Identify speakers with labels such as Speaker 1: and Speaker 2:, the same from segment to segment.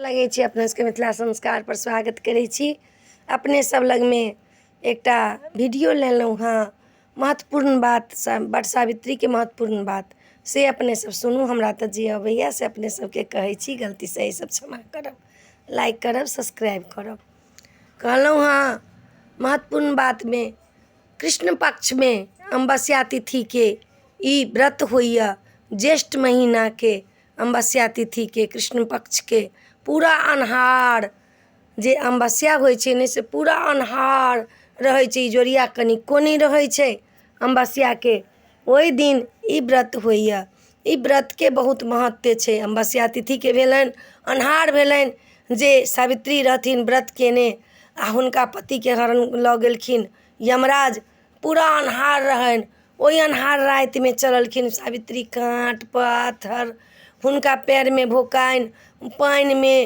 Speaker 1: लगै छी अपना सबके मिथिला संस्कारपर स्वागत करै छी। अपने सब लगमे एकटा वीडियो लेलहुँ हँ, महत्वपूर्ण बात, वट सावित्रीके महत्वपूर्ण बात, से अपने सब सुनू। हमरा तऽ जे अबैए से अपने सबके कहै छी, गलती सही सब क्षमा करब, लाइक करब, सब्सक्राइब करब। कहलहुँ हँ, महत्वपूर्ण बातमे कृष्ण पक्षमे अमावस्या तिथिके ई व्रत होइए। ज्येष्ठ महीनाके अमावस्या तिथिके कृष्ण पक्षके पूरा अन्हार जे अमावस्या होइ छै ने, से पूरा अन्हार रहै छै, इजोरिया कनिको नहि रहै छै अमावस्याके, ओहि दिन ई व्रत होइए। ई व्रतके बहुत महत्व छै। अमावस्या तिथिके भेलनि, अन्हार भेलनि, जे सावित्री रहथिन व्रत केने आ हुनका पतिके हरण लऽ गेलखिन यमराज, पूरा अन्हार रहनि। ओहि अन्हार रातिमे चललखिन सावित्री, काँट पाथर हुनका पएरमे भोकानि, पानिमे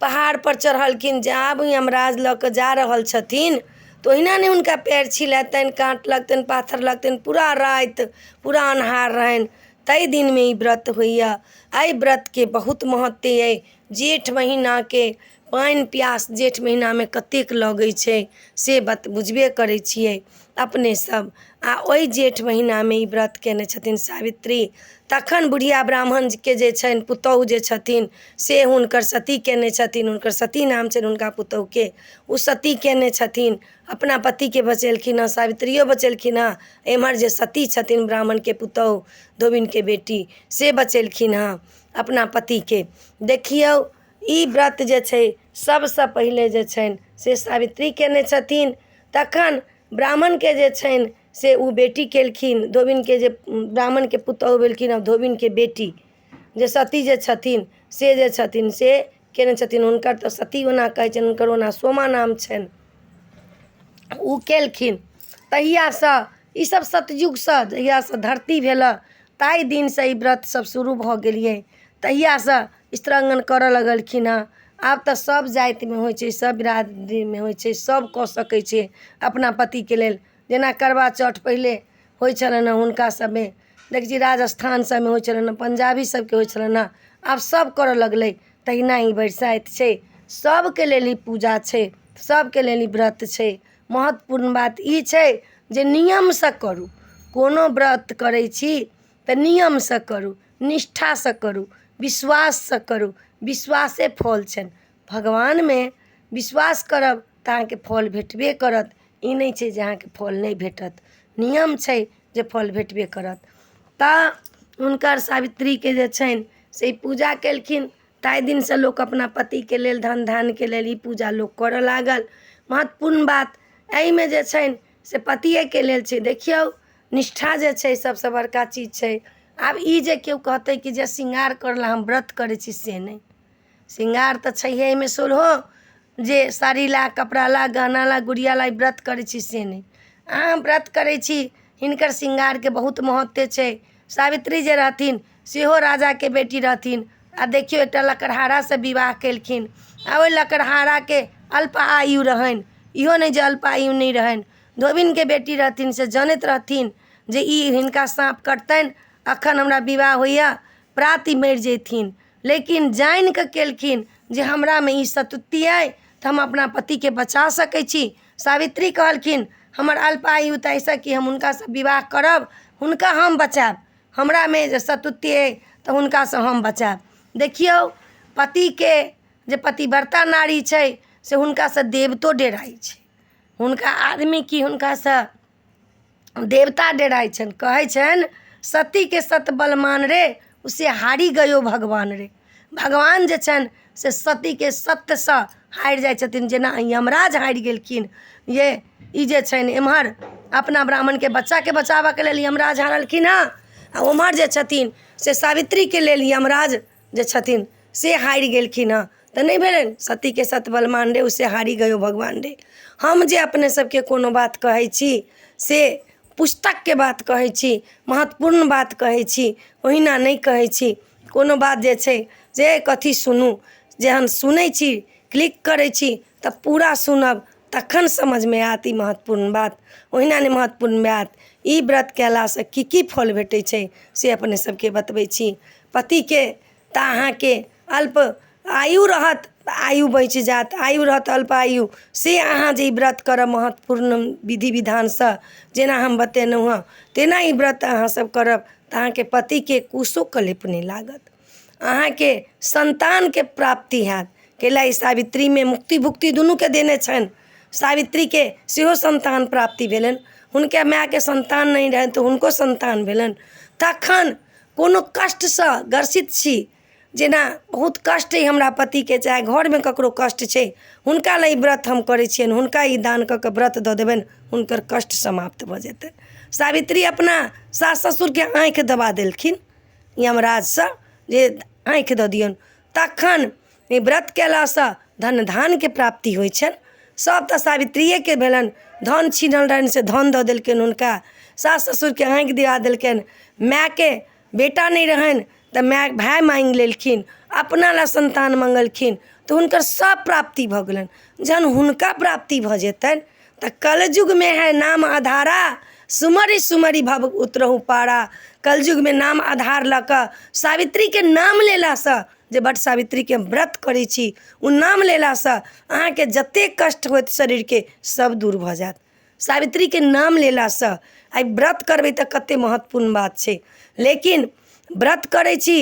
Speaker 1: पहाड़पर चढ़लखिन। जे आब यमराज लऽ कऽ जा रहल छथिन तऽ ओहिना ने हुनका पएर छिलेतनि, काँट लगतनि, पाथर लगतनि। पूरा राति पूरा अन्हार रहनि, ताहि दिनमे ई व्रत होइए। एहि व्रतके बहुत महत्व अइ। जेठ महीनाके पानि प्यास जेठ महीनामे कतेक लगै छै से बात बुझबे करै छियै अपने सब। आ ओहि जेठ महीनामे ई व्रत केने छथिन सावित्री। तखन बुढ़िया ब्राह्मणके जे छनि पुतहु जे छथिन, से हुनकर सती केने छथिन। हुनकर सती नाम छनि हुनका पुतहुके। ओ सती केने छथिन, अपना पतिके बचेलखिन हँ, सावित्रियो बचेलखिन हँ। एम्हर जे सती छथिन, ब्राह्मणके पुतहु, धोबिनके बेटी, से बचेलखिन हँ अपना पतिके। देखियौ, ई व्रत जे छै सबसँ पहिले जे छनि से सावित्री केने छथिन। तखन ब्राह्मणके जे छनि से ओ बेटी केलखिन, धोबिनके जे ब्राह्मणके पुतहु भेलखिन, आ धोबिनके बेटी जे सती जे छथिन से जे छथिन से केने छथिन। हुनकर तऽ सती ओना कहै छनि, हुनकर ओना सोमा नाम छनि, ओ केलखिन। तहियासँ ईसब सतयुगसँ, जहियासँ धरती भेलऽ ताहि दिनसँ ई व्रत सब शुरू भऽ गेलियै, तहियासँ स्त्रांगण करऽ लगलखिन हँ। आब तऽ सब जातिमे होइ छै, सब बिरादरीमे होइ छै, सब कऽ सकै छै अपना पतिके लेल। जेना करबा चौठ पहिले होइ छलनि हँ हुनका सबमे, देखै छियै राजस्थान सबमे होइ छलनि हँ, पंजाबी सबके होइ छलनि हँ, आब सब करऽ लगलै। तहिना ई बरसाइत छै, सबके लेल ई पूजा छै, सबके लेल ई व्रत छै। महत्वपूर्ण बात ई छै जे नियमसँ करू। कोनो व्रत करै छी तऽ नियमसँ करू, निष्ठासँ करू, विश्वाससँ करू। विश्वासे फल छनि। भगवानमे विश्वास करब तऽ अहाँके फल भेटबे करत। ई नहि छै जे अहाँके फल नहि भेटत, नियम छै जे फल भेटबे करत। तऽ हुनकर सावित्रीके जे छनि से ई पूजा केलखिन, ताहि दिनसँ लोक अपना पतिके लेल, धन धान्यके लेल ई पूजा लोक करऽ लागल। महत्वपूर्ण बात एहिमे जे छनि से पतिएके लेल छै। देखियौ, निष्ठा जे छै सबसँ बड़का चीज छै। आब ई जे केओ कहतै कि जे श्रृंगार करऽ लए हम व्रत करै छी, से नहि। श्रृंगार तऽ छैहे एहिमे सोलहो, जे साड़ी ला, कपड़ा ला, गहना ला, गुड़िया ला व्रत करै छी, से नहि। अहाँ व्रत करै छी, हिनकर श्रृंगारके बहुत महत्व छै। सावित्री जे रहथिन सेहो राजाके बेटी रहथिन, आ देखियौ एकटा लकड़हारासँ विवाह केलखिन, आ ओहि लकड़हाराके अल्प आयु रहनि। इहो नहि जे अल्प आयु नहि रहनि। धोबिनके बेटी रहथिन, से जनैत रहथिन जे ई हिनका साँप कटतनि, अखन हमरा विवाह होइए, प्रात ई मरि जैथिन, लेकिन जानि कऽ केलखिन जे हमरामे ई सतुति अइ तऽ हम अपना पतिके बचा सकै छी। सावित्री कहलखिन हमर अल्प आयु, ताहिसँ कि हम हुनकासँ विवाह करब, हुनका हम बचायब, हमरामे जे सतुति अइ तऽ हुनकासँ हम बचायब। देखियौ, पतिके जे पतिव्रता नारी छै से हुनकासँ देवतो डेराइ छै। हुनका आदमी की, हुनकासँ देवता डेराइ छनि। कहै छनि सतीके सत बलमान रे, उसे हारी गयो भगवान रे। भगवान जे छनि से सतीके सत्यसँ हारि जाइ छथिन, जेना यमराज हारि गेलखिन। ये ई जे छनि एम्हर अपना ब्राह्मणके बच्चाके बचाबऽके लेल यमराज हारलखिन हँ, आ ओम्हर जे छथिन से सावित्रीके लेल यमराज जे छथिन से हारि गेलखिन हँ। तऽ नहि भेलनि सतीके सत बलमान रे, उसे हारी गयो भगवान रे। हम जे अपने सबके कोनो बात कहै छी से पुस्तकके बात कहै छी, महत्वपूर्ण बात कहै छी, ओहिना नहि कहै छी। कोनो बात जे छै जे कथी सुनू, जे हम सुनै छी, क्लिक करै छी तऽ पूरा सुनब, तखन समझमे आयत ई महत्वपूर्ण बात, ओहिना नहि महत्वपूर्ण आयत। ई व्रत कयलासँ की की फल भेटै छै से अपने सबके बतबै छी। पतिके तऽ अहाँके अल्प आयु रहत। आयु बचि जायत, आयु रहत अल्प आयु। से अहाँ जे ई व्रत करब महत्वपूर्ण विधि विधानसँ, जेना हम बतेलहुँ हँ तेना ई व्रत अहाँ सब करब तऽ अहाँके पतिके कुशो कलेप नहि लागत, अहाँके सन्तानके प्राप्ति हैत। कैला ई सावित्रीमे मुक्ति भुक्ति दुनूके देने छनि। सावित्रीके सेहो सन्तान प्राप्ति भेलनि, हुनके मायके सन्तान नहि रहनि तऽ हुनको सन्तान भेलनि। तखन कोनो कष्टसँ ग्रसित छी, जेना बहुत कष्ट अइ हमरा पतिके, चाहे घरमे ककरो कष्ट छै, हुनका लए ई व्रत हम करै छियनि, हुनका ई दान कऽ कऽ व्रत दऽ देबनि, हुनकर कष्ट समाप्त भऽ जेतनि। सावित्री अपना सास ससुरके आँखि दबा देलखिन यमराजसँ जे आँखि दऽ दियौन। तखन ई व्रत कयलासँ धन धानके प्राप्ति होइ छनि। सब तऽ सावित्रिएके भेलनि, धन छीनल रहनि से धन दऽ देलकनि हुनका, सास ससुरके आँखि दिया देलकनि, मायके बेटा नहि रहनि तऽ माय भाय माँगि लेलखिन, अपना लए सन्तान मङ्गलखिन तऽ हुनकर सब प्राप्ति भऽ गेलनि। जहन हुनका प्राप्ति भऽ जेतनि तऽ कलयुगमे है नाम अधारा, सुमरि सुमरि भव उतरहु पारा। कलयुगमे नाम आधार लऽ कऽ सावित्रीके नाम लेलासँ, जे वट सावित्रीके व्रत करै छी, ओ नाम लेलासँ अहाँके जतेक कष्ट होयत शरीरके सब दूर भऽ जायत सावित्रीके नाम लेलासँ। आइ व्रत करबै तऽ कते महत्वपूर्ण बात छै, लेकिन व्रत करै छी,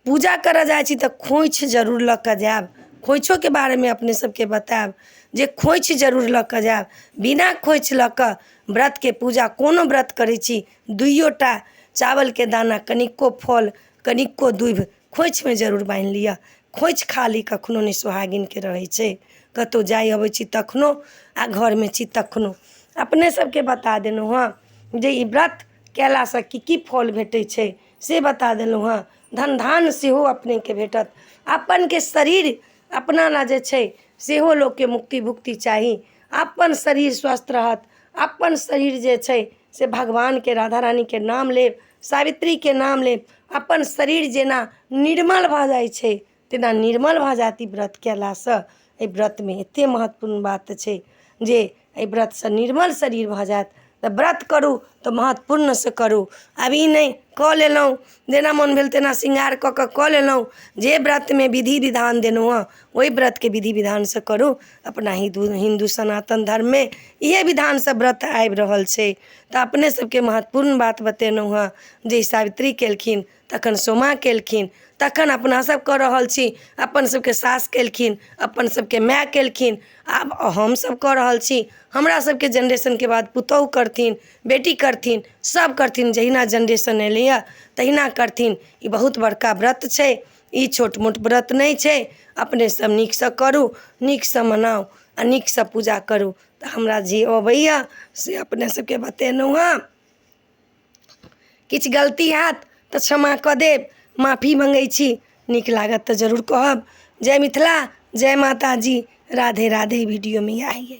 Speaker 1: पूजा करऽ जाइ छी तऽ खोँइछ जरूर लऽ कऽ जायब। खोँइछोके बारेमे अपने सबके बतायब जे खोँइछ जरूर लऽ कऽ जायब। बिना खोँइछ लऽ कऽ व्रतके पूजा, कोनो व्रत करै छी, दुइयो टा चावलके दाना, कनिको फल, कनिको दूभि खोँइछमे जरूर बान्हि लिअ। खोँइछ खाली कखनो नहि सोहागिनके रहै छै, कतहु जाइ अबै छी तखनो आ घरमे छी तखनो। अपने सबके बता देलहुँ हँ जे ई व्रत कयलासँ की की फल भेटै छै से बता देलहुँ हँ। धन धान सेहो अपनेके भेटत, अपनके शरीर अपना लए जे छै सेहो लोकके मुक्ति भुक्ति चाही। अपन शरीर स्वस्थ रहत, अपन शरीर जे छै से भगवानके राधा रानीके नाम लेब, सावित्रीके नाम लेब, अपन शरीर जेना निर्मल भऽ जाइ छै तेना निर्मल भऽ जायत ई व्रत कयलासँ। एहि व्रतमे एतेक महत्वपूर्ण बात छै जे एहि व्रतसँ निर्मल शरीर भऽ जायत। तऽ व्रत करू तऽ महत्वपूर्णसँ करू। आब ई नहि कऽ लेलहुँ, जेना मोन भेल तेना शृंगार कऽ कऽ कऽ लेलहुँ। जे व्रतमे विधि विधान देलहुँ हँ ओहि व्रतके विधि विधानसँ करू। अपना हिन्दू सनातन धर्ममे इएह विधानसँ व्रत आबि रहल छै। तऽ अपने सबके महत्वपूर्ण बात बतेलहुँ हँ जे सावित्री केलखिन, तखन सोमा केलखिन, तखन अपना सब कऽ रहल छी, अपन सबके सास केलखिन, अपन सबके माय केलखिन, आब हमसब कऽ रहल छी। हमरा सबके जेनरेशनके बाद पुतोहु करथिन, बेटी करथिन, सब करथिन। जहिना जेनरेशन एलैए तहिना करथिन। ई बहुत बड़का व्रत छै, ई छोट मोट व्रत नहि छै। अपने सब नीकसँ करू, नीकसँ मनाउ आ नीकसँ पूजा करू। तऽ हमरा जे अबैए से अपने सबके बतेलहुँ हँ। किछु गलती हैत तऽ क्षमा कऽ देब, माफी मङ्गै छी। नीक लागत तऽ जरूर कहब। जय मिथिला, जय माताजी, राधे राधे। वीडियोमे इएह अइ।